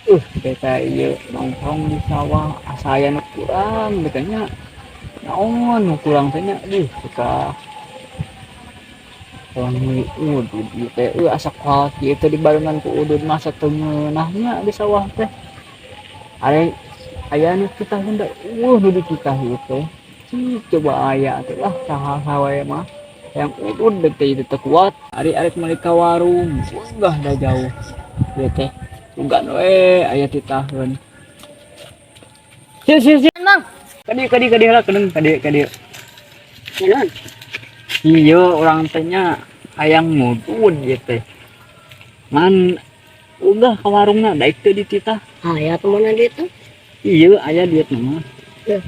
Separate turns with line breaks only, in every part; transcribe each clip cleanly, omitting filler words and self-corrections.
Kita ieu nongkrong di sawah asa aya nu kurang gitu nya. Naon nu kurang teh nya? Duh, suka urang meuli udud ieu teh asa kuat ieu teh dibarengan ku udud masa teu ngeunah nya di sawah teh. Ari aya nu titah da nu dititah ieu teh. Cik coba aya teh lah saha wae mah. Yang udud teh ieu teh kuat. Ari arek meuli ka warung, enggah da jauh. Ieu teh ugan we aya titaheun. Si si si.
Mang.
Kadi kadi kadi heula kedeung kadi kadi.
Naon?
Iya urang teh nya hayang ngudud ieu teh. Ngan udah ka warungna daek teu dititah.
Aya temenan ditu.
Iya aya duit mah.
Heuh.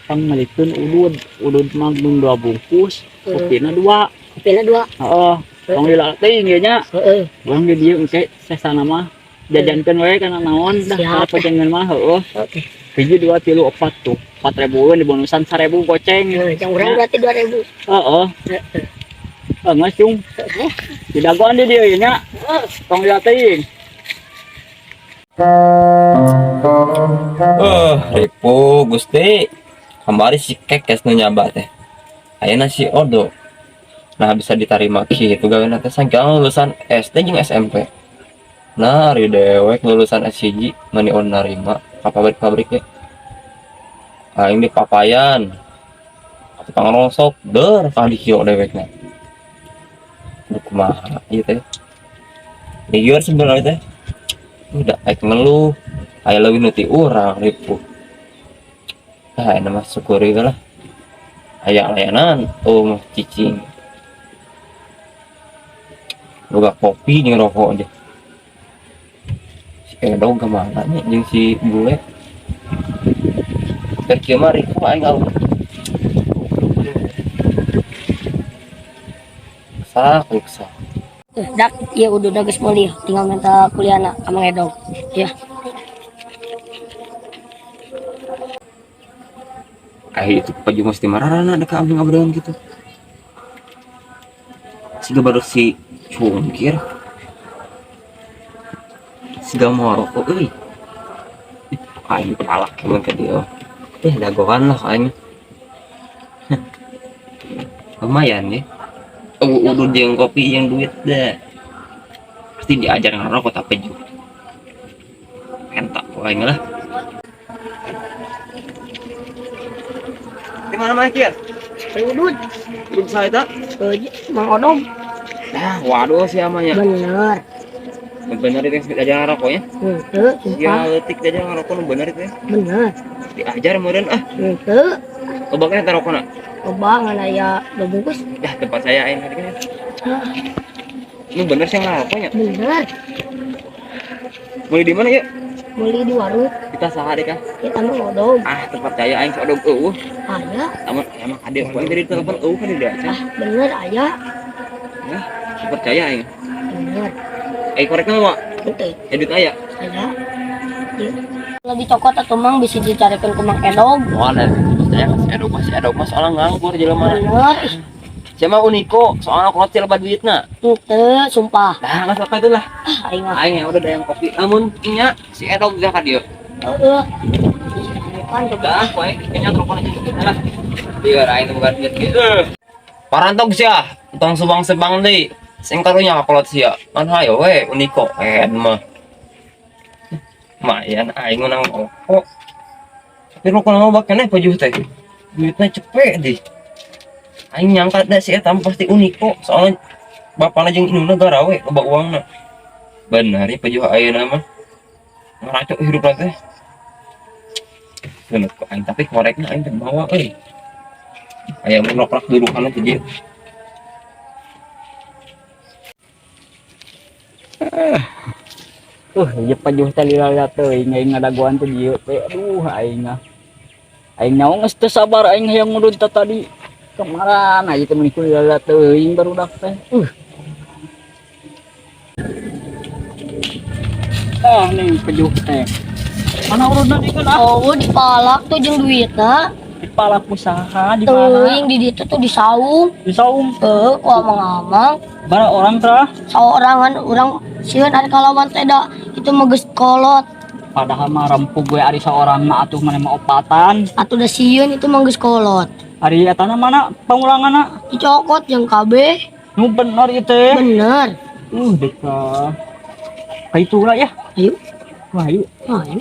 Pang meulikeun udud, udud mah mun 2 bungkus, kopina 2.
Kopina 2.
Heeh. Tong lila teuing ieu nya.
Heeh.
Urang di dieu engke sesana mah jajankeun we kana naon dah
Siap.
pajangan mah heueuh.
Oke.
1 2 3 4 tuh. 4.000-eun dibonusan 1.000 goceng.
Heuh, jang urang berarti 2.000.
Heeh.
Heeh.
Heeh, geus cung. Didagoan di dieu nya. Tong lila teuing.
Ripu Gusti. Kamari si Kekes nu nyaba teh. Ayeuna si Odo. Nah bisa diterima kitu gawena teh sangka lulusan SD jeung SMP. Nah, ari dewek lulusan S1 mani on narima ka pabrik-pabrik ge. Aing di papayan. Tukang rongsok der ka dikieu dewekna. Duh kumaha ieu teh. Lieur sebenarnya teh. Udah aing ngeluh. Aya leuwih nu ti urang ripuh. Ah, enak mah syukuri we lah. Aya layanan, oh mah cicing. Boga kopi jeung rokok aja. Si Edo kemana nya jeung si bule. Keur kieu mah ripuh aing au. Sak, sak.
Dak, ieu udah geus meuli, tinggal minta kuliahna ka Mang Edog. Ya.
Itu baju mesti mararana deka abdi ngabeureun gitu. Siga baru si cungkir. Siga morok euy. Aing palak emang ka dieu. Dagoan lah aing. Lumayan ya. Udah jeung kopi jeung duit deh. Pasti diajar ngarokok tapi juga. Entak ku aing lah. Di mana mah Kir?
Udud.
Udud saya tak?
Mang Odom.
Nah, waduh si amanya.
Bener.
Bener itu yang diajar ngarokoknya?
Henteu, sumpah.
Ya, leutik diajar ngarokok nu bener itu ya.
Bener.
Diajar meureun ah.
Henteu.
Loba keneh teh rokona?
Loba ngan aya 2 bungkus.
Dah tempat saya aing tadi kan.
Hah.
Nu bener sih ngarokoknya?
Bener.
Meuli di mana ya?
Meuli di warung.
Kita saha deh kah?
Kita mah Odom.
Ah, tempat saya aing si Odom eueuh.
Aya.
Aman, emang adek gua tadi telepon eueuh kan dia.
Ah, bener aya.
Nah, percaya aing.
Bener.
Korekna mah?
Henteu.
Duit aya.
Aya. Ieu. Lebih cokot atuh Mang bisa dicarikeun ku Mang Edog.
Wah, da percaya ka si Edog mah, si Edog mah soalnya nganggur jelema.
Bener. Ih.
Sia mah uniko, soalnya kolot loba duitna.
Henteu, sumpah.
Dah, geus apa itu lah.
Ah, aing mah.
Aing ya udah dayang kopi. Amun nya si Edog geus ka dieu.
Heeh. Kan coba.
Dah, poe nya telepon aja. Lah. Biar aing teu boga duit ge. Parantog sia, tong subang-sebang deui. Sing karunya ka kolot sia. Ngan hayo we uniko ed mah. Lumayan aing menang rokok. Tapi rokok nama keneh pajuh teh. Duitnya cepet deh. Aing nyangka da si eta mah pasti uniko, soalnya bapana jeung indungna garawe loba uangna. Bener ya pajuh ayeuna mah. Ngeracok hirup teh. Bener kok aing tapi korekna aing teh bawa euy. Aya mun noprak durukanna teh dia.
Ieu pajuh teh lila-lila teuing aing ngadagoan teh dieu teh. Aduh, aing ah. Aing nyaho geus teu sabar aing hayang ngudud teh tadi. Kemaran aing teh meuni lila-lila teuing barudak teh. Ah, nih pejuh teh. Mana urutna di kan?
Oh, dipalak tuh jeung duitna.
Dipalak ku saha di mana?
Teuing di ditu tuh di saung.
Di saung.
Heuh, ku amang-amang.
Bara orang tah?
Saorangan urang sieun ari kalawan teh da. Itu mah geus kolot.
Padahal mah rempug we ari saorang mah, atuh maneh mah opatan.
Atuh da sieun, itu mah geus kolot.
Ari etana mana pangulanganna?
Dicokot jeung kabeh.
Nu bener ieu teh?
Bener.
Deka. Ka itu lah ya.
Ayo.
Wah, ayo.
Ayo.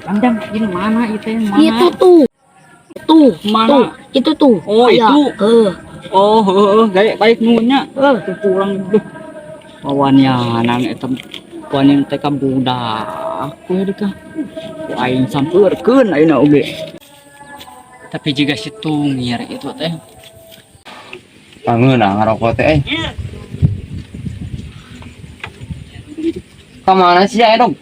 Kandang ini mana itu yang mana?
Itu tuh. Tuh,
Mana?
tuh, itu tuh.
Oh,
Aya.
itu.
Heeh.
Oh, heeh, baik baik nuhunnya.
Heeh.
Tuh pulang duh. Wawanianan eta wanian teh ka budak we deka. Ku aing sampeurkeun ayeuna oge. Tapi juga si tungir itu teh.
Pangeunah ngarokok teh euy. Ka mana sih ya, Edog?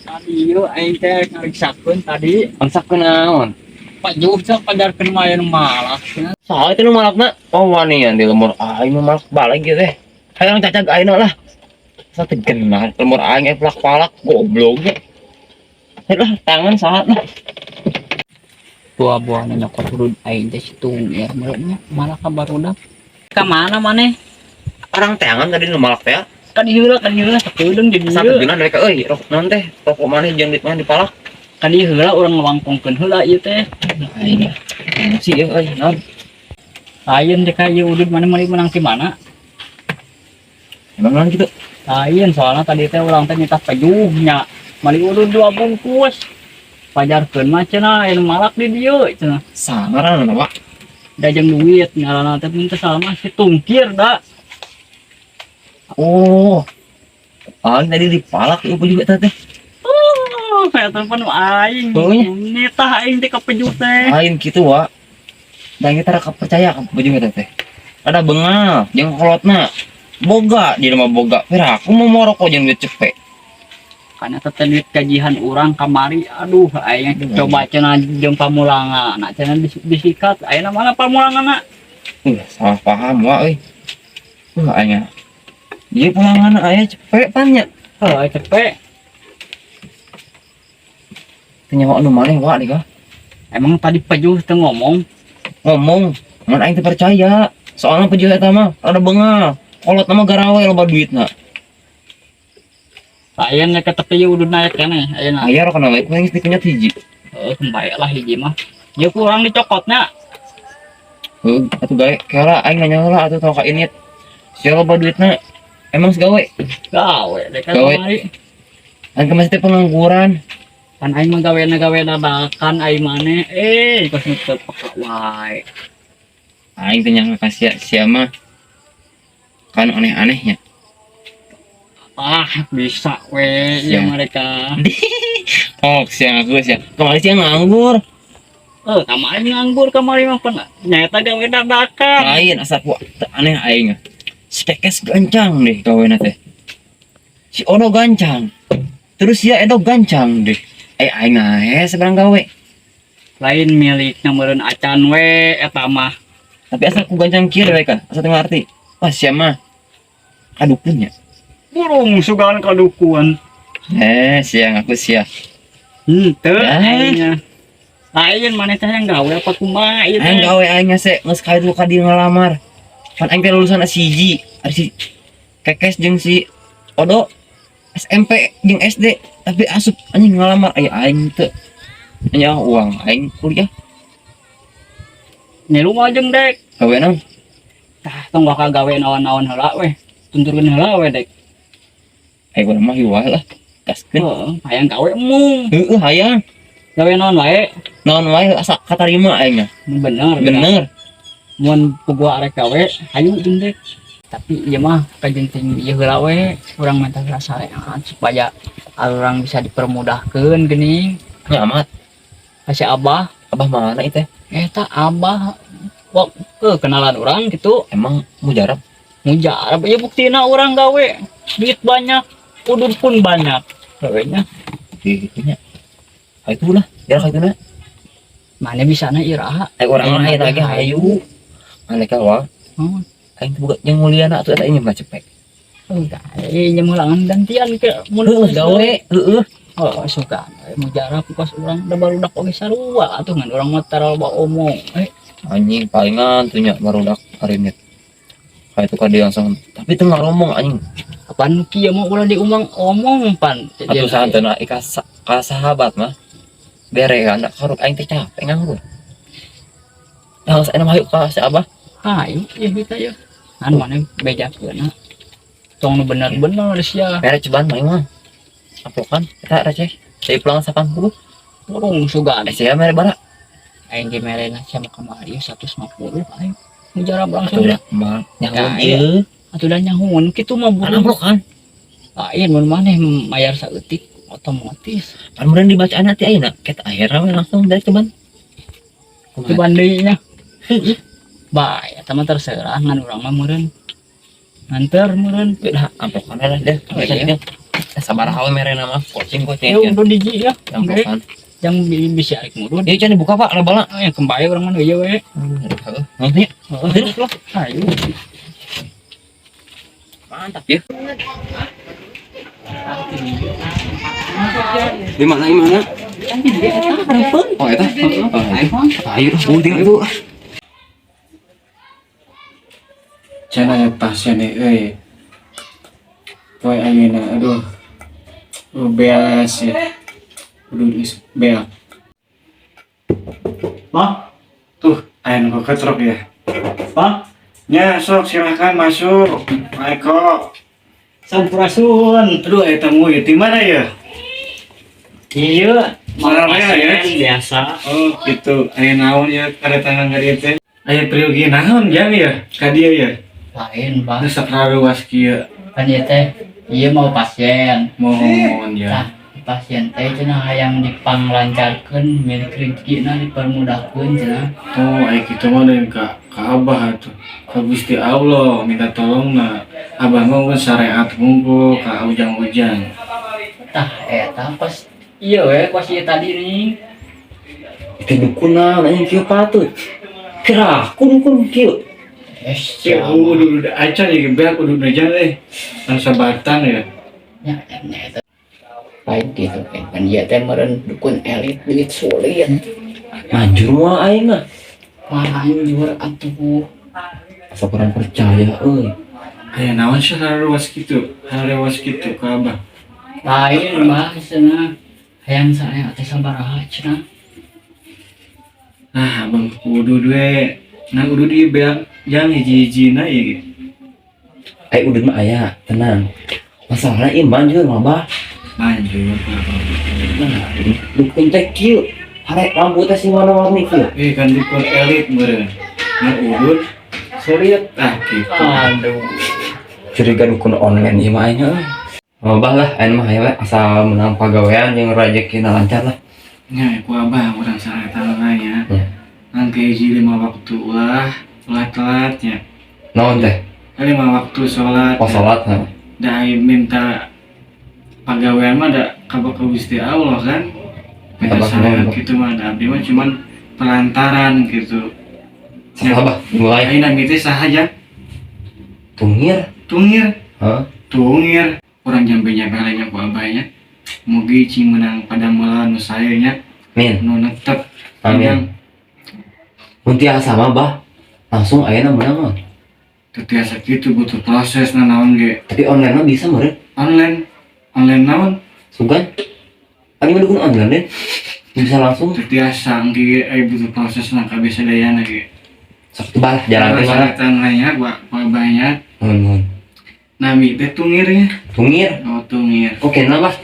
Tadi yeuh aing teh ngariksakeun tadi.
Angsak naon?
Pak Juh teh pajarkeun mah aya nu malak.
Saha itu nu malakna? Oh, wanian di lemur aing mah malak balik gitu teh. Hayang cacag ayeuna lah. Asa teu genah lemur aing eh palak-palak goblok nya. Hei lah tangan saha lah.
Tua buahna nyokot hurud aing teh si tungir meureun nya malak ka barudak. Ka mana maneh?
Orang teangan tadi nu malak teh.
Kan heula sakedeung di
Asa teu
dieu.
genah mereka euy, rokok naon teh? Rokok maneh jeung duit maneh dipalak.
Kan dieu heula urang ngawangkongkeun heula ieu teh.
Aing sih euy, naon?
Lain deh ka ieu udud maneh meuli menang ti mana?
Emang naon kitu?
Lain soalnya tadi teh urang teh nitah pejuh nya. Meuli udud dua bungkus. Pajarkeun mah cenah aya nu malak di dieu cenah.
Sangaran apa?
Da jeung duit ngaranna teh mun teu salah mah si Tungkir da.
Oh. Aing tadi dipalak ieu juga teh.
Oh, saya telepon aing.
Oh, nya.
Nitah aing teh ka pejuh teh.
Lain gitu wa. Dan kita raka percaya ka baju eta teh. Ada bengal jeung kolotna. Boga di rumah boga. Pira aku mau moroko jeung duit cepet.
Karena teh duit gajihan urang kamari, aduh aing
Aduh,
coba cenah jeung pamulangan. Nah, cenah disikat ayeuna mana pamulanganna?
Salah paham wa euy. Aing. Ieu pulangan aya cepet tanya.
Heuh, cepet.
Teu nyaho anu maneh wa deh kah?
Emang tadi pejuh teu ngomong?
Ngomong, mun aing teu percaya. Soalnya pejuh eta mah ada bengal. Kolotna mah garawe loba duitna.
Lain ke tepi udah naik keneh ayeuna.
Aya rokona we kuring geus dikenyot hiji.
Heuh, bae lah hiji mah. Ieu kurang dicokotnya.
Heuh, atuh gawe kela aing nanya heula atuh tong ka init. Sia loba duitna. Emang segawe?
Gawe deh kan
Gawe.
kamari.
Aing masih teh pengangguran.
Pan aing mah gawe na gawe dadakan aing maneh eh kos nu teu peka wae.
Aing teh nyangka ka sia, sia mah kan aneh-anehnya.
Ah, bisa we
Sia.
ya mereka.
Oh, sia ngaku sia. Kemarin sia nganggur.
Eh, kamari nganggur kamari mah pan nyaeta gawe dadakan.
Lain asa ku teu aneh aing. Si Kekes gancang deh gawena teh. Si Ono gancang. Terus sia Edo gancang deh. Eh aing nae seberang gawe.
Lain milikna meureun acan we eta mah.
Tapi asal ku gancang kieu we kan. Asa teu ngarti. Wah sia mah kadukunnya.
Burung sugan kadukun.
Eh, sia ngaku sia.
Henteu
Ya.
aing. Lain maneh teh yang gawe apa kumaha ieu
Aing
teh?
gawe aing ngase geus ka dieu ka dieu ngalamar. Pan aing teh lulusan SIG, ari si Kekes jeung si Odo SMP jeung SD tapi asup anjing ngalamar aya aing teu. Nya uang aing kuliah
Ngilu mah jeung dek.
gawe naon?
Tah, tong bakal gawe naon-naon heula we. Tunturkeun heula we dek.
Aing urang mah hiwah lah. Gaskeun.
Heeh, hayang gawe emung.
Heueuh hayang.
Gawe naon wae.
Naon wae asa katarima aing mah.
Bener.
Bener.
Mun puguh arek gawe, hayu jeung dek. Tapi ieu mah kajenting ieu heula we, urang minta heula sarean supaya urang bisa dipermudahkeun geuning.
Nya amat.
Ka si Abah.
Abah mana itu?
Eta Abah wah, ke kenalan urang gitu.
Emang mujarab?
Mujarab ya, buktina urang gawe duit banyak, udud pun banyak gawenya.
Gitu nya. Itu lah, jarak itu na.
Mana bisa na iraha?
Ayo urang mah aya lagi hayu. Ane ka wa. Aing teh boga jeung muliana atuh eta ini mah cepet.
Enggak, eh nyemulangan gantian ke mun
Heueuh gawe, heueuh.
Oh, suka mujarab kos urang da barudak oge sarua atuh, ngan urang mah tara loba omong. Eh,
Anjing palingan tuh nya barudak harinit. Kayak itu ka dia langsung tapi teu ngaromong anjing.
Kapan kieu mah ulah diomong-omong pan.
Atuh sahanteuna ika ka sahabat mah bere kan karut aing teh capek nganggur. Nah, saya mah hayu ka si Abah.
Ayo, ya kita ya. Kan mana bejakeun. Tong nu bener-bener sia.
Mere cobaan mah mah. Amplokan eta receh. Saya pulang 80.
Urung sugan.
Eh sia mere bara.
Aing ge merena sama kamari 150 aing. Mujarab langsung.
Atuh dah mah nyaho
Ya, iya.
ieu.
Atuh da nyahoan kitu mah
Kan
burung.
amplokan.
Lain mun maneh mayar saeutik otomatis.
Pan meureun dibacaan teh ayeuna ket akhirna we langsung dari cobaan. Kumaha?
Coban deui nya. Bae, eta mah terserah ngan urang mah meureun. Nganter meureun.
Beda amplokan lah deh.
Oh, iya.
Sabaraha we merena mah kucing kucing.
Ya udah diji ya.
Amplokan.
Yang bisa arek murun.
Ieu can dibuka Pak lebala.
Ah, yang kembali urang mah ieu we.
Heeh. Nanti
Heeh, lah. Ayo.
mantap ya. Di mana di mana? Oh eta. Oh, ayo oh tinggal itu.
Cenah ya pasien euy. Poe ayeuna aduh. Oh, beas ya. Udah geus beak.
Mah,
Tuh, aya nu ketrok ya.
mah,
Nya sok silakan masuk. Pak Eko.
sampurasun.
Aduh aya tamu ya di mana ya?
Iya,
Sararea ya?
biasa.
Oh, gitu. Aya naon ya kedatangan ka dieu teh? Aya priyogi naon jang ya? Ka dieu ya?
Lain, Pak.
Geus sakraruas kieu.
Kan ieu teh ieu mau pasien.
Mohon ya.
Tah, pasien teh cenah hayang dipanglancarkeun milik rezekina dipermudahkeun cenah.
Oh, aya kitu mah deui ka Abah atuh. Ka Gusti Allah minta tolongna. Abah mah mun syariat hungkul ka ujang-ujang.
Tah eta pas iya we pas ieu tadi nih.
Itu dukun naon anjing kieu patut. Kira dukun kieu.
Eh,
Ya, udah acan ya beak udah aja eh. Kan sabatan ya.
nya nya eta. Lain gitu kan. Kan ieu teh meureun dukun elit duit sulit.
Manjur moal aing mah.
Manjur atuh.
Asa kurang percaya euy.
Aya naon sih harewas kitu? Harewas kitu ka Abah.
Lain mah cenah. Hayang saya teh sabaraha cenah.
Nah, abang kudu we. Nah, kudu di beak jang hiji-hijina ya.
Ai udud mah aya, tenang. Masalahna ieu manjur mah bah.
Manjur ka Abah.
Nah, dukun teh kieu. Hare rambut teh sing warna-warni kieu.
Eh kan dukun elit meureun. Nah, udud
Sulit.
ah gitu.
Aduh.
Curiga dukun online ieu mah aing euy. Oh, bah lah, aing mah aya we asal menang pagawean jeung rejekina lancar lah.
Nya ku Abah urang syariatan nya.
Ya.
Nangke hiji lima waktu ulah ulah telatnya.
Naon teh?
Lima waktu sholat.
Oh, salat ha.
Da minta pagawean mah da ka Gusti Allah kan. Minta
Abah
syariat
mah.
gitu mah da abdi mah cuman pelantaran gitu.
Salah bah, mulai
Ayeuna nami teh saha jang?
Tungir.
Tungir.
Hah?
Tungir. Urang jambe-jambe lainnya ku abahnya. Mugi cing menang padamelan nu sae nya
Min.
nu netep.
Amin. Mun tiasa mah bah, langsung ayeuna meunang mah.
Teu tiasa kitu butuh proses na naon ge.
Tapi online mah bisa meureun.
Online. Online naon?
Sugan. Ari mah dukun online deh. Bisa langsung.
Teu tiasa engke ge aya butuh proses na kabeh sadayana ge.
Sok bah lah jalan teh mana.
Syariatan lainnya ku abahnya.
Nuhun nuhun.
Nami teh tungir nya.
Tungir.
Oh tungir.
Oke, nah bah.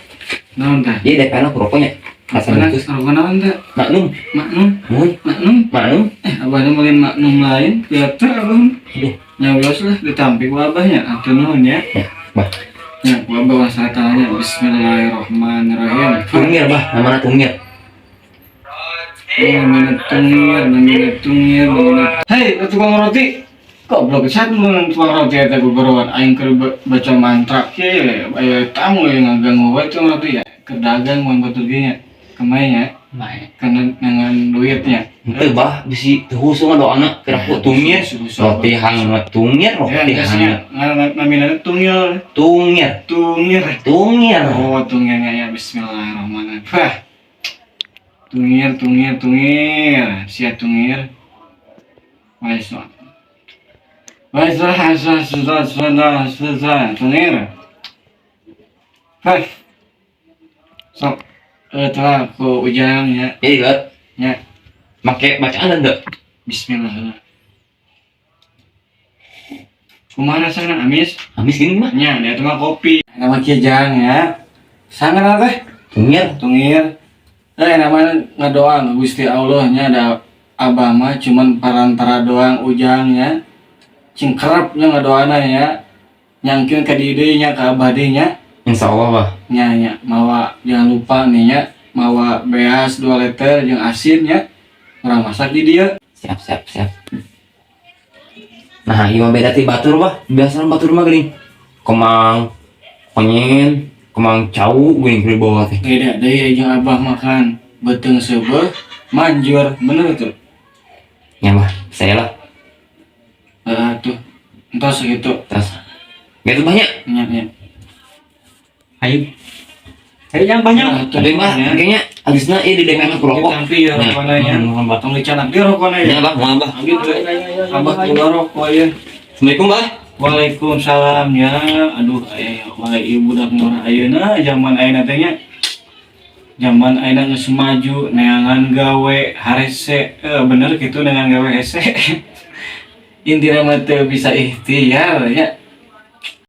Naon tah?
Ieu DP na rokoknya. Asa
Rokona
bungkus.
rokona naon tah?
Maknum.
Maknum,
Nuhun.
maknum.
Maknum.
Eh abahnya mungkin maknum lain, teater abah.
Aduh.
Nya wios lah ditampi ku abahnya atuh nuhun ya.
Ya, bah.
Ya, ku abah wasatanya bismillahirrahmanirrahim.
Tungir bah, namana tungir.
Oh, namanya tungir, namanya tungir, namanya. Hei, tukang roti. Goblok satu mun tukang roti eta gugorowan aing keur baca mantra kieu aya tamu yang ngaganggu wae tukang roti ya. Keur dagang mun batur ge nya. Kemai nya,
Mae.
karena dengan duitnya.
Henteu bah, bisi teu husung doana kira ku tungir. Roti hangat tungir,
Ya,
roti
geus nya.
hangat.
Namina tungil,
Tungir,
tungir.
Tungir.
Oh, tungirnya ya bismillahirrahmanirrahim. Wah. Tungir, tungir, tungir. Sia tungir. Wais. Wais, sudah, sudah, sudah, sudah, tungir. Hai. Sok. Eh, telah ku Ujang ya.
Iya.
Ya.
Make bacaan enggak?
Bismillah. Kumaha rasana, amis?
Amis gini mah.
Nya, dia mah kopi. Nama kieu, Jang, ya. Sangat teh.
Tungir.
Tungir. Eh, namanya ngadoa Gusti Allah nya, ada abah mah cuman parantara doang, Ujang, ya. Cing kerep nya ngadoana ya. Nyangkeun ka di deui nya, ka abah deui nya.
Insya Allah, Bah.
Nya nya, mawa jangan lupa nih nya, mawa beas 2 liter jeung asin nya. Urang masak di dieu.
Siap, siap, siap. Nah, ieu mah beda ti batur, Bah. Biasana batur mah geuning. Komang konyen, komang cau geuning di bawah teh.
Beda deui jeung abah makan beuteung seubeuh manjur, bener tuh.
Ya, Bah, saya lah.
Heeh tuh. Entos segitu.
Terus. Gitu banyak.
Nya nya.
Ayo. Ayo yang banyak.
Nah, tuh,
Tapi mah
nya.
kayaknya abisna ieu di DP ku rokok.
Ditampi ya rokokna nya. Tong dicanak di rokokna
Ya,
ya.
Bah, moal, Bah.
Gitu. Abah keluar rokok ya.
Assalamualaikum, Bah.
Waalaikumsalam ya. Aduh, aya wae ieu budak ngora ayeuna, zaman ayeuna teh nya. Zaman ayeuna geus maju, neangan gawe harese, eh, bener gitu, neangan gawe hese. Intina mah teu bisa ikhtiar ya.